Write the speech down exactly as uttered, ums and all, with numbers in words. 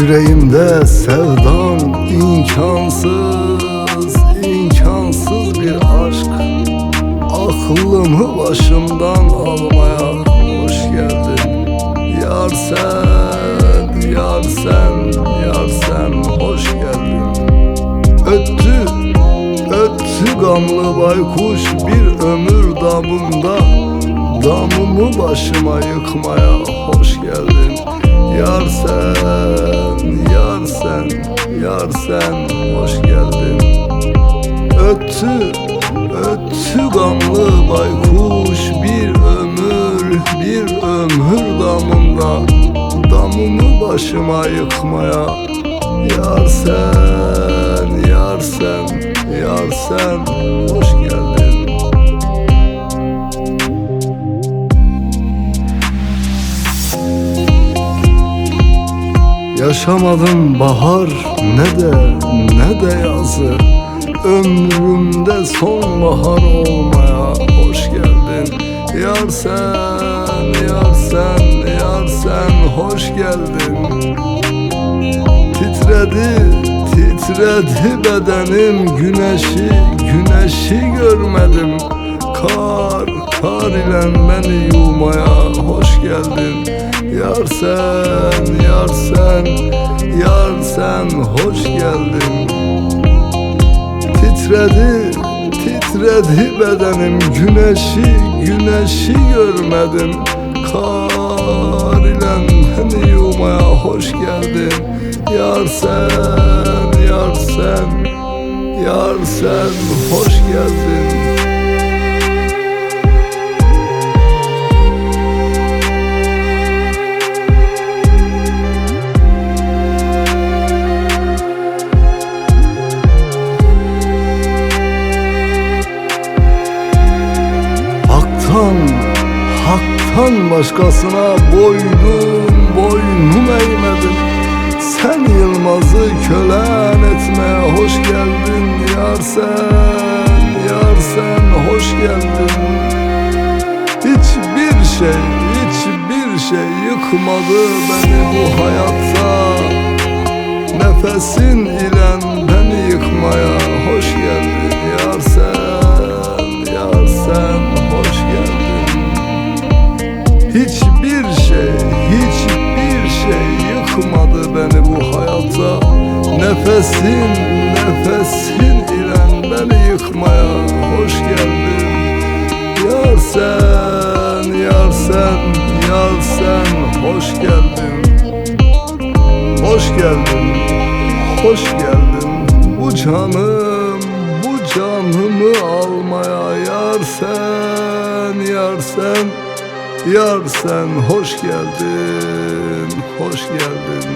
Yüreğimde sevdan, imkansız, imkansız bir aşk. Aklımı başımdan almaya hoş geldin. Yar sen, yar sen, yar sen, hoş geldin. Öttü, öttü gamlı baykuş bir ömür damımda. Damımı başıma yıkmaya hoş geldin. Yar sen, yar sen, yar sen, hoş geldin. Öttü, öttü gamlı baykuş bir ömür, bir ömür damımda. Damımı başıma yıkmaya. Yar sen, yar sen, yar sen, hoş geldin. Yaşamadım bahar ne de, ne de yazı. Ömrümde sonbahar olmaya hoş geldin. Yar sen, yar sen, yar sen, hoş geldin. Titredi, titredi bedenim, güneşi, güneşi görmedim. Kar, kar ile beni yuvmaya hoş geldin. Yar sen, yar sen, yar sen, hoş geldin. Titredi, titredi bedenim, güneşi, güneşi görmedim. Kar ile beni yuvmaya hoş geldin. Yar sen, yar sen, yar sen, hoş geldin. Haktan, Haktan başkasına boynum, boynum eğmedim. Sen Yılmaz'ı kölen etmeye hoş geldin. Yar sen, yar sen, hoş geldin. Hiçbir şey, hiçbir şey yıkmadı beni bu hayatta. Nefesin ile beni yıkmaya hoş geldin. Yar sen, yar sen, hoş geldin. Hiçbir şey, hiçbir şey yıkmadı beni bu hayatta. Nefesin, nefesin ile beni yıkmaya hoş geldin. Yar sen, yar sen, yar sen, hoş geldin. Hoş geldin, hoş geldin. Bu canım, bu canımı almaya yar sen, yar sen, yar sen, hoş geldin, hoş geldin.